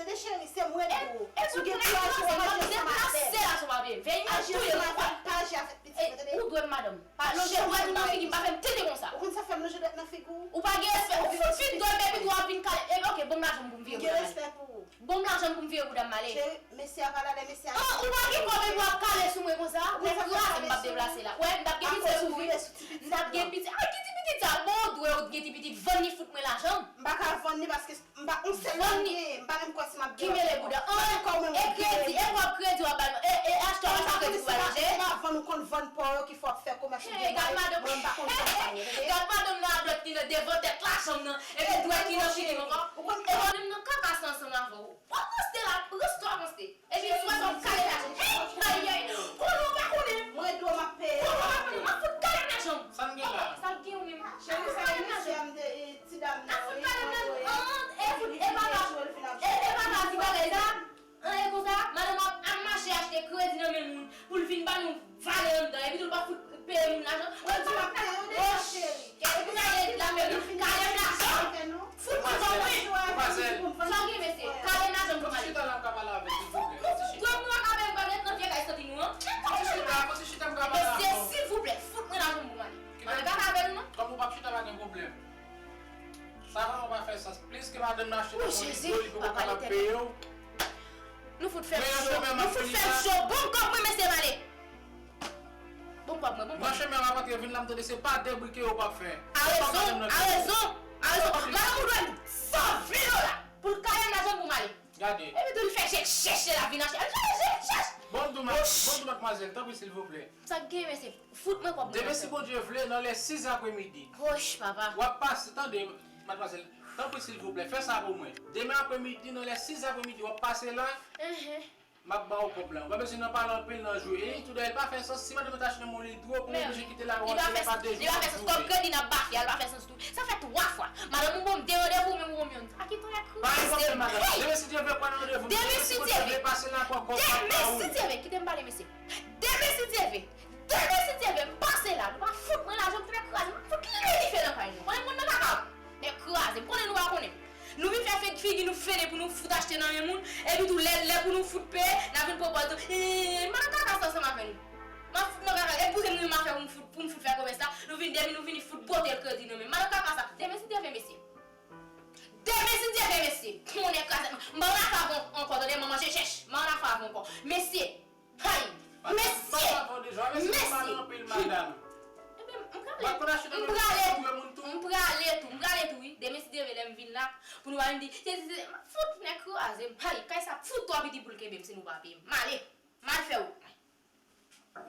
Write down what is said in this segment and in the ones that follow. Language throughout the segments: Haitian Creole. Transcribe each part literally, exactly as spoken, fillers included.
tande cheri, se mwen tou. Si w gen kouraj, w ap aji ansanm avè m. Aji ansanm avè m, pa aji avèk pitit mwen, tande. Ou dwe m, madanm. Pa lonje dwèt ou nan figi m, pa fè m tete konsa. Ou konn sa fè m lonje dwèt nan figi w? Ou pa gen respè, ou fout fin dòmi epi tou w ap vin kale. Epi, ok, ban m lajan m pou m vire bouda m ale. Ban m lajan m pou m vire bouda m ale. Cheri, mesye a pale alè, mesye a. An, ou pa gen kòb epi w ap kale sou mwen konsa. Ou nèk kraze m, m p ap deplase la. Wè, m t ap gen pitit sou vre. M t ap gen pitit. A, ki ti pitit sa? Bon, ou dwe ou t gen ti pitit. Vann li fout mwen lajan m. M pa ka vann li paske m pa, yon sèl la m genyen, m pa menm kwè si m ap gen lòt moun. Ki mele bouda. An, e kredi, e kòb kredi w ap ba l. E, e achte w ap fè kredi pou ba l lonje. Se pa vann ou konn vann pò yo ki fè w ap fè komès ou gen may. Mwen m pa konn vann pò yo, tande. Gad madanm nan a dwèt li nan devan tèt lajan m nan. Epi dwèt li nan figi m ankò. Ou konn, e mwen menm nan kaka sa ansanm avè w. W ap ranste la, ranse w ap ranste. Epi swa w ap kale lajan. Hey, ayayay. Konnen w pa konnen. Mwen dwe w m ap peye. Konnen w pa konnen. M ap fout kale lajan. Sa n gen la? Sa n gen ou menm? Cheri, sa e mesye a m de, e, ti dam nan, wi. M ap fout kale lajan. An, e fout, e papa. E, e papa ki bagay sa. An, e konsa, madanm ap, ap mache achte kredi nan men moun pou l vin ba nou valè anndan. Epi tou l pa fout peye moun lajan. Mwen di w ap peye w deja, cheri. Epi sa e la menm, kale lajan. Fout mwen. Demwazèl, demwazèl. Sa w gen, mesye? Kale lajan pou mwen. Chita la, m ka pale avè w, silvouplè. Nou fout dwèt nou ak avè l pa nèt nan vye kay santi nou an. Chita, chita, m ka pale avè w. Mesye, silvouplè, fout mwen lajan pou mwen. Mwen pa ka avè nou, non. Kòm ou p ap chita, pa gen pwoblèm. Sa vrèman pa fè sans. Plis ke madanm nan achte nan yon lido, li poko kapab peye w. Nou fout fè m cho. Nou fout fè m cho. Bon kòb mwen, mesye, m ale. Bon kòb mwen, bon kòb mwen. Nan chemen w ap antre, vin la, m tande se pa de bri ke yo p ap fè. A rezon, a rezon, a rezon. Madanm ou dwe m san ven dola pou l kale m lajan pou m ale. Gade. Epi tou li fè chèch, chèch la vin achte. Al chèch, chèch. Bon, m di w, ma-, bon, m di w, madmwazèl, tanpri, silvouplè. Sa k gen, mesye? Fout mwen kòb mwen. Demen, si Bondye vle, nan lè sis apremidi. Woch, papa. W ap pase, tande, madmwazèl, tanpri, silvouplè, fè sa pou mwen. Demen apremidi, nan lè sis apremidi, w ap pase la. Enhen. M ap ba w kòb la. Ou pa bezwen nan pale anpil, nan jwe. E tou dayè, li pa fè sans. Si madanm nan ta achte nan men w, li dwe pou oblije kite la, w antre pa de jou, li pa fè sans. Kòb kredi n ap bake a, li pa fè sans tou. Sa fè twa fwa. Madanm ou ban m de randevou, men ou ban m youn. A ki tan y ap kriye? Pa gen pwoblèm, madanm. Demen, si Dye vle, pran randevou. Demen, si Dye vle. Demen, si Dye vle. Kite m pale, mesye. Demen, si Dye vle. Demen, si Dye vle, m pase la. Nou pa fout mwen lajan, m fè kraze. M fout li dife nan kay nou. Konnen moun nan kaka. Nèg kraze. M konnen nou pa konnen. Nou vin fè figi, figi nou fene pou nou fout achte nan men moun. Epi tou, lè, lè pou nou fout peye, n ap vin pwopoze tou. Eee, madanm kaka sa ansanm avè nou. M ap fout nan kaka. E pou se nou menm afè pou m fout, pou m fout fè komès la. Nou vin depi nou vini fout pote l kredi nan men m. Madanm kaka sa. Demen, si Dye vle, mesye. Demen, si Dye vle, mesye. Konnen kraze. M pa ann afè avè w ankò, tande, manman chèchèch. M pa ann afè avè w ankò. Mesye. Hay! Mesye! la, pou nou pa vin di, se, se, se, m ap fout nèg kraze m. Hay, kay sa ap fout twò piti pou l kenbe m si nou pa peye m. M ale. M al fè wout mwen.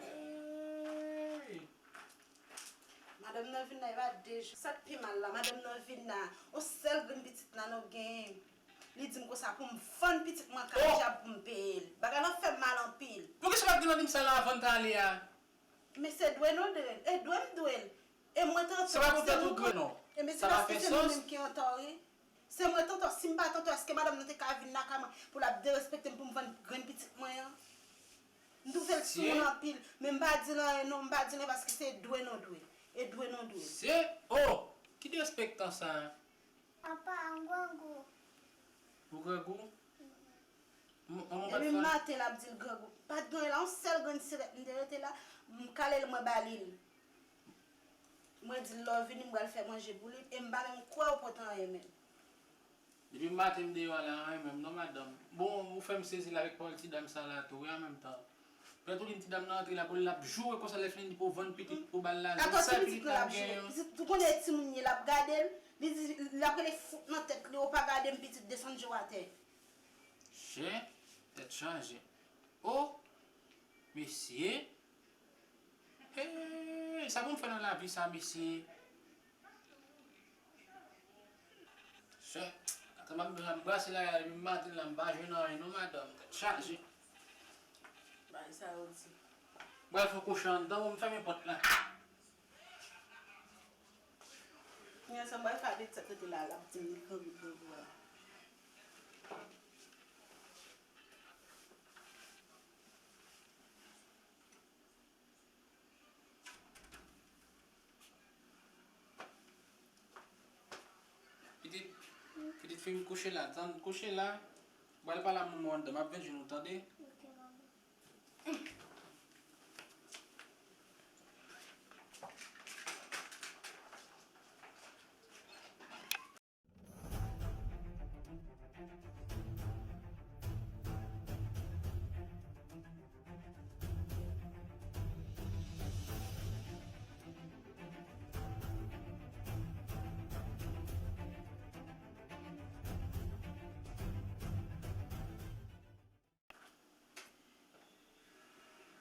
Hey! Madanm nan vin la, e pa de jou. Sa k pi mal la, madanm nan vin la, yon sèl grenn pitit la nou genyen. Li di m konsa pou m vann pitit mwen kay djab pou m peye l. Bagay lan fè m mal anpil. Poukisa w pa t gentan di m sa la avan n t ale a? Men se dwe nou dwe l. E dwe m dwe l. E mwen t antò, se pa pou tèt ou grenn non. E men se paske se nou menm ki antò, wi. Se mwen t antò. Si m pa t antò, èske madanm nan te ka vin lakay mwen pou l ap derespekte m pou m vann grenn pitit mwen an? M twouve l sou moun anpil, men m pa di l anyen non, m pa di l anyen paske se dwe nou dwe. E dwe nou dwe. Se, oh! Ki derespektan sa a? Papa, m grangou. Ou grangou? M- Manman pa t fè. Depi maten l ap di l grangou. Pa t gen anyen la, yon sèl grenn sirèt m te rete la, m kale l, mwen ba li l. Mwen di l lè w vini m pral fè manje pou li, e m pa menm kwè w pote anyen menm. Depi maten m deyò a la, anyen menm non madanm. Bon, ou fè m sezi la avèk pawòl ti dam sa la tou, wi, an menm tan. Pè tou li m ti dam nan antre la pou l ap joure konsa lè fini li pou vann pitit pou ba l lajan. Atò ti pitit nan l ap joure. Pitit, ou konnen e timoun ye, l ap gade l, li di, l ap rele fout nan tèt li, ou pa gade m pitit, desann je w atè. Chen, tèt chaje. Oh, mesye. Hey, sa pou m fè nan lavi sa, mesye? Sè, ata m ap brase la, depi maten la, m pa jwenn anyen non, madanm, tèt chaje. Bay sa yo di. Bral fè kouche anndan, bon, m fèmen pòt la. Kounye a sa m pral fè avèk sa k rete la, l ap di m li grangou, grangou a. Pitit, pitit fi m kouche la, tann kouche la. Bral pale a manman w anndan, m ap vin jwenn ou, tande? Ok, manman.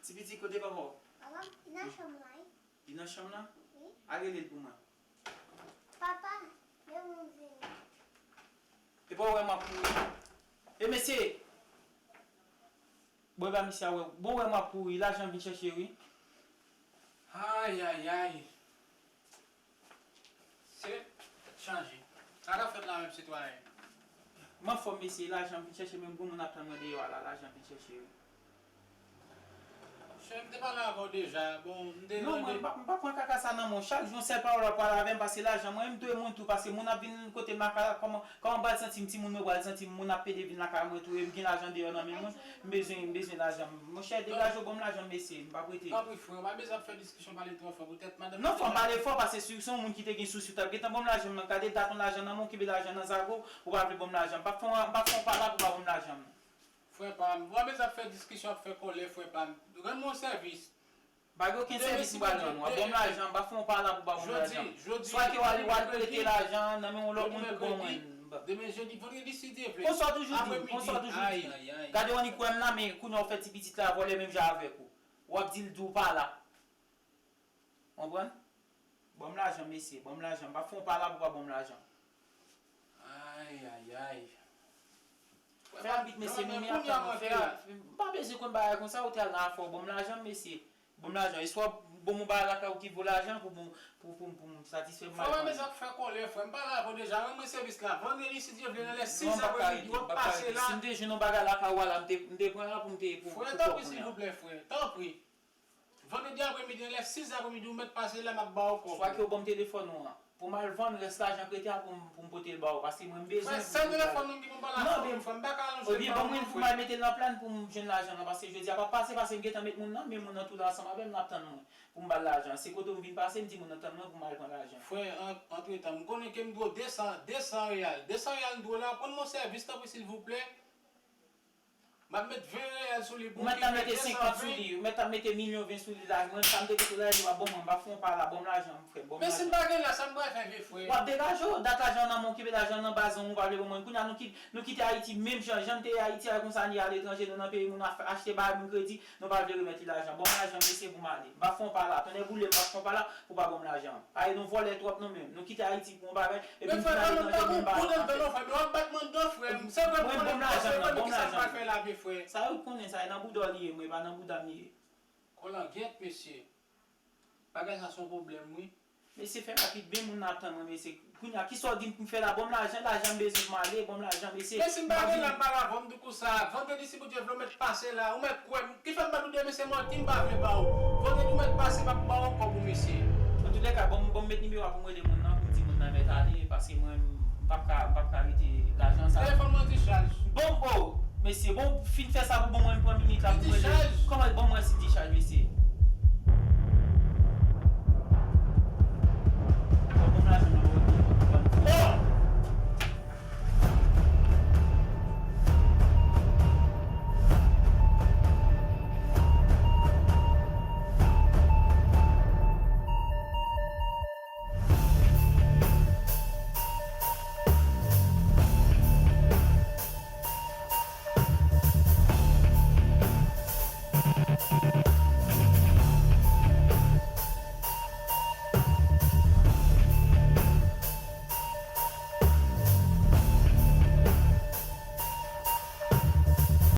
Ti pitit, kote papa w? Papa m, li nan chanm la, wi. Li nan chanm la? Wi. Al rele l pou mwen. Papa, gen moun vini. Epa w wè m ap kouri. E mesye! Bon, epa misye a wè. Bon, w wè m ap kouri. Lajan vin chèche, wi. Ayayay. Se tèt chaje. Sa k ap fèt la menm, sitwayen? M anfòm, mesye, lajan m vin chèche, menm granmoun ap tann mwen deyò a la, lajan vin chèche, wi. Chè, m te pale avè w deja. Bon, m te... Non, mwen, m pa, m pa pran kaka sa nan men w. Chak jou, yon sèl pawòl w ap pale avè m, pase lajan. Mwen, m dwe moun tou, pase moun ap vin kote m lakay la, kòman, kòman m pral santi m, timoun mwen pral santi m, moun ap pede vin lakay mwen tou, e m gen lajan deyò nan men mwen. M bezwen, m bezwen lajan. Monchè, degaje w, ban m lajan m, mesye, m p ap rete. Tanpri, frè, ou pa bezwen ap fè diskisyon, pale twò fò pou tèt madanm nan. Non, fò m pale fò, paske si se yon moun ki te gen sousi, ou t ap gentan ban m lajan m nan. Gade dat yon lajan nan men w, kenbe lajan nan zago, ou pa vle ban m lajan. M p ap fè yon, m p ap fè yon pala pou w pa ban m lajan m. Frè pa m, ou pa bezwen ap fè diskisyon, ap fè kòlè, frè pa m. Rann mwen yon sèvis. Pa gen okenn sèvis m pral rann ou. Ban m lajan, m pa fè yon pala pou w pa ban m lajan. Swa ke w al, w al prete lajan nan men yon lòt moun pou ban mwen. Demen jedi, vandredi, si Dye vle. Konsa w toujou di, konsa w toujou di. Gade w annik wè m la, men kounye a w fè ti pitit la vòlè menm jan avèk ou. W ap di l di w pa la. Konprann? Ban m lajan, mesye, ban m lajan. M pa fè yon pala pou w pa ban m lajan. Ayayay. Fè rapid, mesye, men men ap tann, fè rapid. M pa bezwen konn bagay konsa, ou te al nan afè w, ban m lajan m, mesye. Ban m lajan. E swa ban m yon bagay lakay ou ki vo lajan pou, pou, pou, pou, pou m satisfè m. Frè, mwen bezwen ap fè kòlè, frè. M pale avè w deja, rann mwen sèvis la. Vandredi, si Dye vle, nan lè sis apremidi, w ap pase la. Si m te jwenn yon bagay lakay ou a la, m te, m te pran l pou m te, pou, pou kòb mwen an. Frè, tanpri, silvouplè, frè. Tanpri. Vandredi apremidi, nan lè sis apremidi, ou mèt pase la, m ap ba w kòb ou. Swa ke w ban m telefòn ou an. Pou m al vann rès lajan k rete a pou m, pou m pote l ba w, paske mwen m bezwen. Frè, sèl telefòn nan ki pou m pale avè w, frè, m pa ka alonje l ba w non, frè. Ebyen, ban mwen pou m al mete l nan plan pou m jwenn lajan nan, paske jodi a p ap pase, paske m gentan met moun nan, men moun nan tou la ansanm avè m, l ap tann mwen pou m ba l lajan. Se kote w vin pase, m di moun nan tann mwen pou m al pran lajan. Frè, an, antretan, m konnen ke m dwe w de san, de san reyal. De san reyal m dwe w la, rann mwen sèvis, tanpri, silvouplè. M ap met ven reyèl sou li pou Ou mèt ta mete senkant sou li, ou mèt ta mete milyon ven sou li la. Mwen, sa m te kite la, li w ap ban mwen, m pa fè yon pa la, ban m lajan m, frè, ban m lajan. Men si m pa gen la, sa m pral fè vye frè? W ap degaje w, dat lajan nan men w, kenbe lajan nan baz ou, ou pa vle ban mwen. Kounye a, nou ki, nou kite Ayiti menm jan, jan n te ye Ayiti a, konsa n ye aletranje, nou nan peyi moun, nou ap achte bagay moun kredi, nou pa vle remèt li lajan. Ban m lajan, mesye, pou m ale. M pa fè yon pa la, tonnè boule m, m pa fè yon pa la, pou w pa ban m lajan. Paske nou vòlè twòp nou menm. Nou kite Ayiti pou yon bagay, epi nou vin aletranje, nou menm bagay nou pa fè. Mwen ban m lajan nan, ban m lajan. Sa yo konnen sa, e nan bouda w li ye, mwen, e pa nan bouda m li ye. Kolangyèt, mesye. Bagay sa se yon pwoblèm, wi. Mesye, fè rapid, men moun nan ap tann mwen, mesye. Kounye a, kisa w di m pou m fè la? Ban m lajan, lajan m bezwen pou m ale, ban m lajan, mesye. Men si m pa gen la, m pa la, bon, m di konsa, vandredi, si Bondye vle, w mèt pase la, ou mèt kwè m. Ki fè m pa nou de mesye mòti m pa vle ba ou? Vandredi, ou mèt pase, m ap ba w ankò pou mesye. Antoulèka, ban m, ban m met nimewo a pou m rele moun nan, pou m di moun nan mèt ale, paske mwen, m p ap ka, m p ap ka rete lajan sa. Telefòn mwen dichaj. Bon, o, mesye, bon, fin fè sa pou bon, mwen pran minit la pou m rele. Kòman, ban m wè si dichaj, mesye.